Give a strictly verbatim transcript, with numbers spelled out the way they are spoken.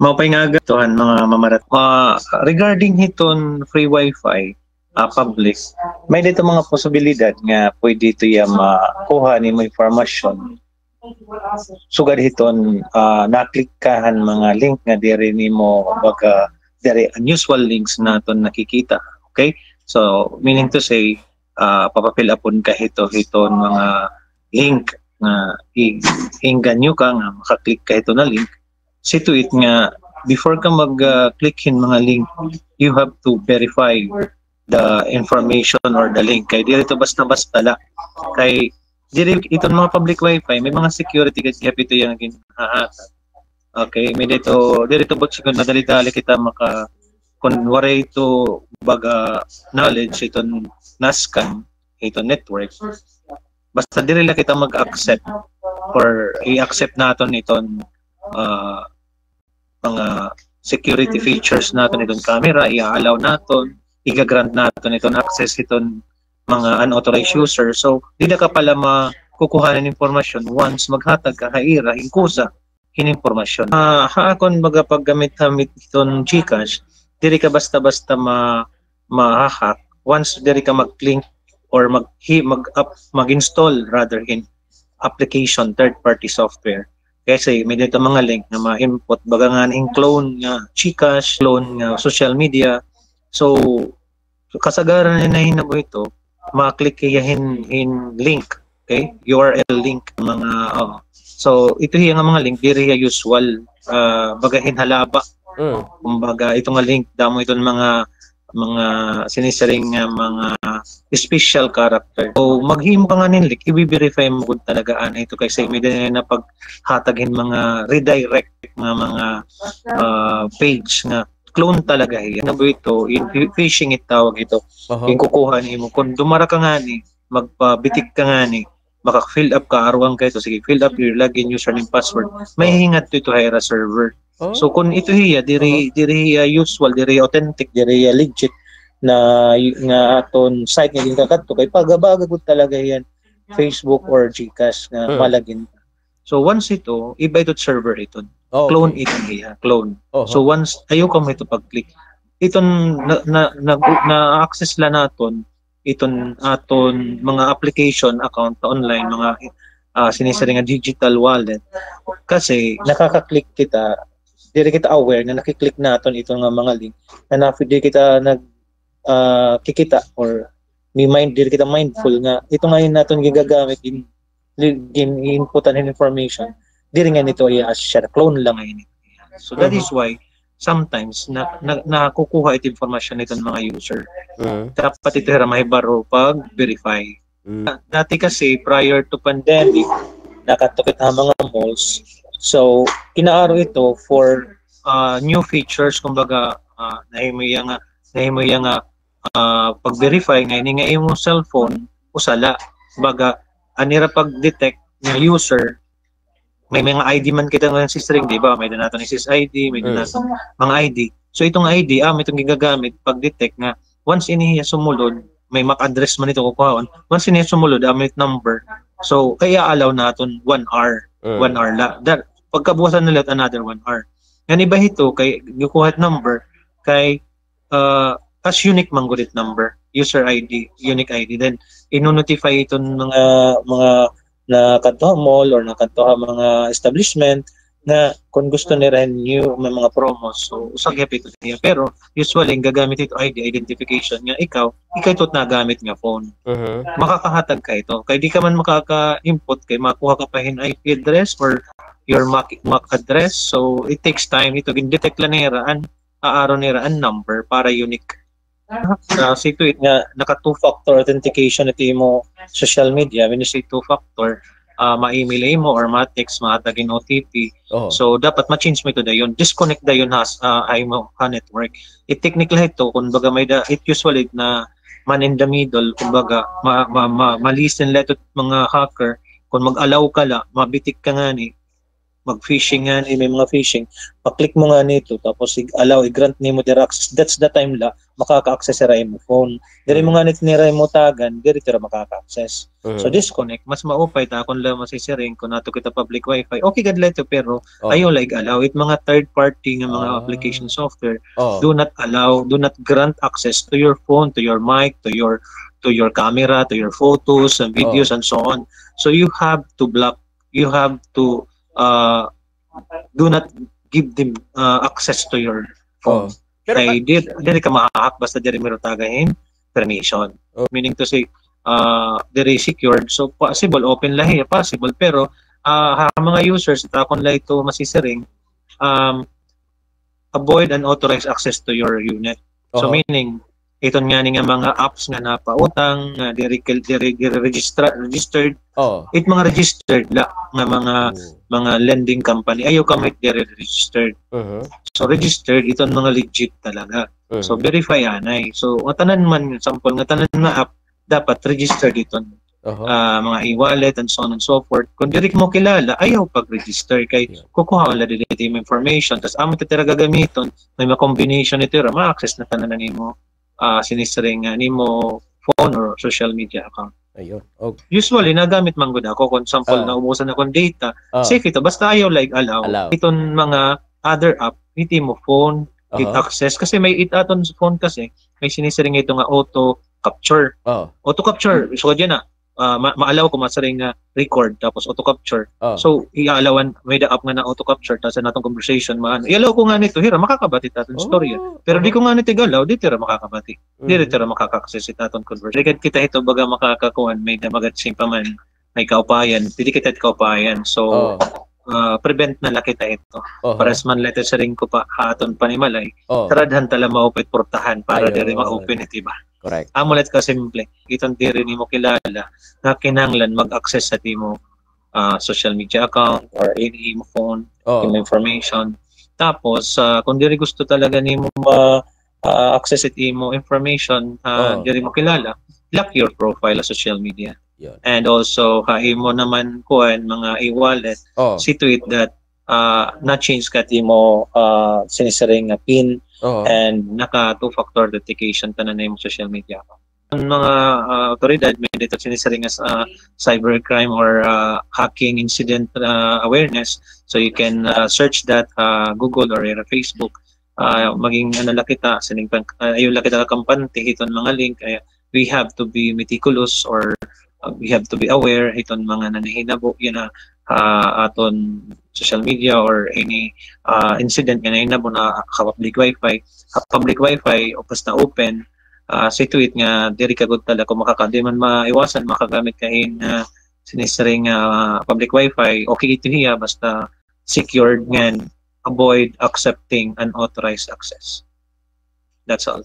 Maupay nga aga, tuhan mga mamarat. Ah, regarding hiton free wifi, ah, public, may-ada ito mga posibilidad nga pwede ito iya makuha nimo impormasyon. Sugad hiton, ah, na-click ka han mga link nga diri nimo, baga, diri unusual links nga aton nakikita. Okay? So, meaning to say, ah, papa-fill upon ka hito, hiton mga link nga i-, inganyo ka nga maka-click ka hito na link. See to it nga before ka mag, ah, click hin mga link, you have to verify the information or the link. Kay diri ito basta-basta la. Kay diri iton mga public wifi, may mga security gad gihap ito iya nga ginhahatag. Okay, may-ada ito, diri ito butsikon, madali-dali kita maka-, kun waray ito baga knowledge iton na-scam, iton network. Basta diri la kita mag-accept or i-accept naton iton, ah, mga security features naton iton camera, i-allow naton, iga-grant naton iton access iton mga unauthorized user. So, diri ka pala makukuha hin impormasyon once maghatag ka ha ira hin kusa hin impormasyon. Ah, ha akon baga paggamit-gamit hiton GCash, diri ka basta-basta ma-, ma-hack once diri ka mag-link or mag-, hi-, mag-up-, mag-install rather hin application, third-party software. Kasi may-ada ito mga link nga ma-input, baga ngani hin clone nga GCash, clone nga social media. So, So, kasagaran nga nahinabo ito, ma-click hiya hin, hin link, okay? U R L link, mga, oh. So, ito hiya nga mga link, diri hiya usual, ah, baga hin halaba. Mm. Kumbaga, ito nga link, damo iton mga, mga sinisiring nga mga special character. So, maghimo ka ngani hin link, i-verify mo gud talaga, ano ito, kay sa may-ada na paghatag hin mga redirect nga mga, ah, page nga clone talaga hiya. Ano ba ito? Yung phi-, phishing it tawag ito. Aha. Yung kukuha nimo. Kung dumara ka ngani, magpabitik ka ngani, maka-fill up ka, aruan ka ito. Sige, fill up your login, username, password. May hingat ito ha ira server. Oh. So, kung ito hiya, diri, diri hiya usual, diri authentic, diri hiya legit na, nga aton site nga ginkakadto, kay pagabaga gud talaga yan, Facebook or GCash nga malagin. So, once ito, iba ito server ito. Oh, okay. Clone ito hiya, clone. Oho. So, once, ayaw kamo ito pag-click. Iton na, na, na, na-access la naton, iton aton mga application account online, mga, ah, sinisiring nga digital wallet. Kasi nakaka-click kita, diri kita aware nga naki-click naton ito nga mga link. Na, na, diri kita nag, ah, kikita or may mind, diri kita mindful nga ito nga hin aton gigagamit, gin-, gin-inputan hin information, diri ngani ito iya as siya, clone lang ngani. So that is why sometimes na, na, nakukuha ito impormasyon niton mga user. Mm. Dapat ito hira mahibaro pag-verify. Mm. Dati kasi, prior to pandemic, nakadto kita ha mga malls. So, kinaaro ito for, ah, new features, kumbaga, ah, nahimo iya nga, nahimo iya nga, ah, pag-verify nga ini nga imo cellphone, usa la. Kumbaga, an ira pag-detect nga user, may mga I D man kita nga sistering, di ba? May-ada naton S S I D, may-ada naton mga I D. So, itong I D, ah, amo itong gigagamit pag-detect nga once ini hiya sumulod, may MAC address man ito kukuhaon. Once ini hiya sumulod, amo it number. So, kay i-allow naton one hour. Mm. One hour la. Pagkabuwasan na la, another one hour. Ngan iba hito, kay gikuha it number, kay ah, as unique man gud it number, user I D, unique I D. Then, ino-notify iton mga, mga nakadto ha mall or nakadto ha mga establishment nga kung gusto nira hin new, may mga promos. So, usa gihap ito niya. Pero, usually, an gagamit ito I D, identification, nga ikaw, ikaw ito it nagamit nga phone. Mhm. Makakahatag ka ito. Kay di ka man makaka-input, kay makuha ka pa hin I P address or your MAC, MAC address. So, it takes time ito. Gin-detect la nira an aaro nira an number para unique. Ah, see to it nga naka two-factor authentication it imo social media. When you say two-factor, ah, ma-email imo or ma-text, mahatag hin O T P. Oo. So, dapat ma-change mo ito dayon. Disconnect dayon ha, ah, ha imo ha network. It technique la ito, kumbaga may-ada, it usually na man in the middle, kumbaga, ma-, ma-, ma-, ma-listen la ito mga hacker, kung mag-allow ka la, mabitik ka ngani, mag-phishing ngani, may mga phishing, pa-click mo ngani ito, tapos i-allow, i-grant nimo dira access. That's the time la makaka-access hira imo phone. Diri mo ngani nira imo tagan, diri hira makaka-access. So disconnect, mas maupay ta kon la masisiring kon ato kita public wifi. Okay gad la ito, pero ayaw la ig-allow it mga third party nga mga application software. Do not allow, do not grant access to your phone, to your mic, to your to your camera, to your photos and videos and so on. So you have to block, you have to uh, do not give them uh, access to your phone. Kay diri, diri ka mahahak basta diri mo hira tagan hin permission. Meaning to say, uh, diri secured. So possible, open la hiya, possible. Pero uh, ha mga users, ta kon la ito masisiring, um, avoid unauthorized access to your unit. So meaning, iton ngani nga mga apps nga napautang, nga diri, diri, diri registra-, registered, it mga registered la nga mga, mga lending company, ayaw ka may diri registered. So registered, iton mga legit talaga. So verify anay. So, o tanan man, sample nga tanan nga app, dapat registered iton ah, mga e-wallet and so on and so forth. Kon diri mo kilala, ayaw pag-register kay kukuha la diri it imo information. Tas amo ta hira gagamiton, may ma-combination ito, ma-access na tanan an imo ah, sinisiring nga nimo phone or social media account. Ayun. Usually, nagamit man gud ako. Kon sample, naubusan ako hin data, safe ito. Basta ayaw la ig-allow iton mga other app, it imo phone, it access. Kasi may it aton phone kasi, may sinisiring ito nga auto capture. Auto capture, sugad yana, ah, ma-, ma-allow ko masiring nga record, tapos auto capture. So, i-allowan, may-ada app nga na auto capture, tapos an aton conversation, maano. I-allow ko ngani ito, hira, makakabati it aton istorya. Pero di ko ngani ito ig-allow, di hira makakabati. Diri hira makaka-access it aton conversation. Di gad kita hito baga makakakuan, may-ada magad sing pa man, may kaupayan, diri kita kaupayan. So, ah, prevent na la kita hito. Parehas man la ito siring ko pa, ha aton panimalay, saradahan ta la maupay it portahan para diri ma-open it iba. Amo la it kasimple. Iton diri nimo kilala nga kinahanglan mag-access ha imo ah, social media account or any imo phone, imo information. Tapos, ah, kon diri gusto talaga nimo ma-, ah, access it imo information, ah, diri mo kilala, lock your profile ha social media. And also, ha imo naman kuan, mga e-wallet, see to it that ah, na-change ka it imo, ah, sinisiring nga pin and naka two-factor authentication tanan na imo social media. An mga, ah, awtoridad, may-ada ito sinisiring as, ah, cybercrime or, ah, hacking incident, ah, awareness. So you can, ah, search that, ah, Google or ira Facebook. Ah, maging ano la kita, sining pang-, ah, ayaw la kita kakampante hiton mga link, kay we have to be meticulous or, uh, we have to be aware hiton mga nanhihinabo yana ha aton social media or any, ah, incident nga nahinabo na ha public wifi. Ha public wifi o basta open, ah, see to it nga diri ka gud talaga makaka-, di man maiwasan makagamit ka hin, ah, sinisiring, ah, public wifi. Okay ito hiya basta secured ngan avoid accepting unauthorized access. That's all.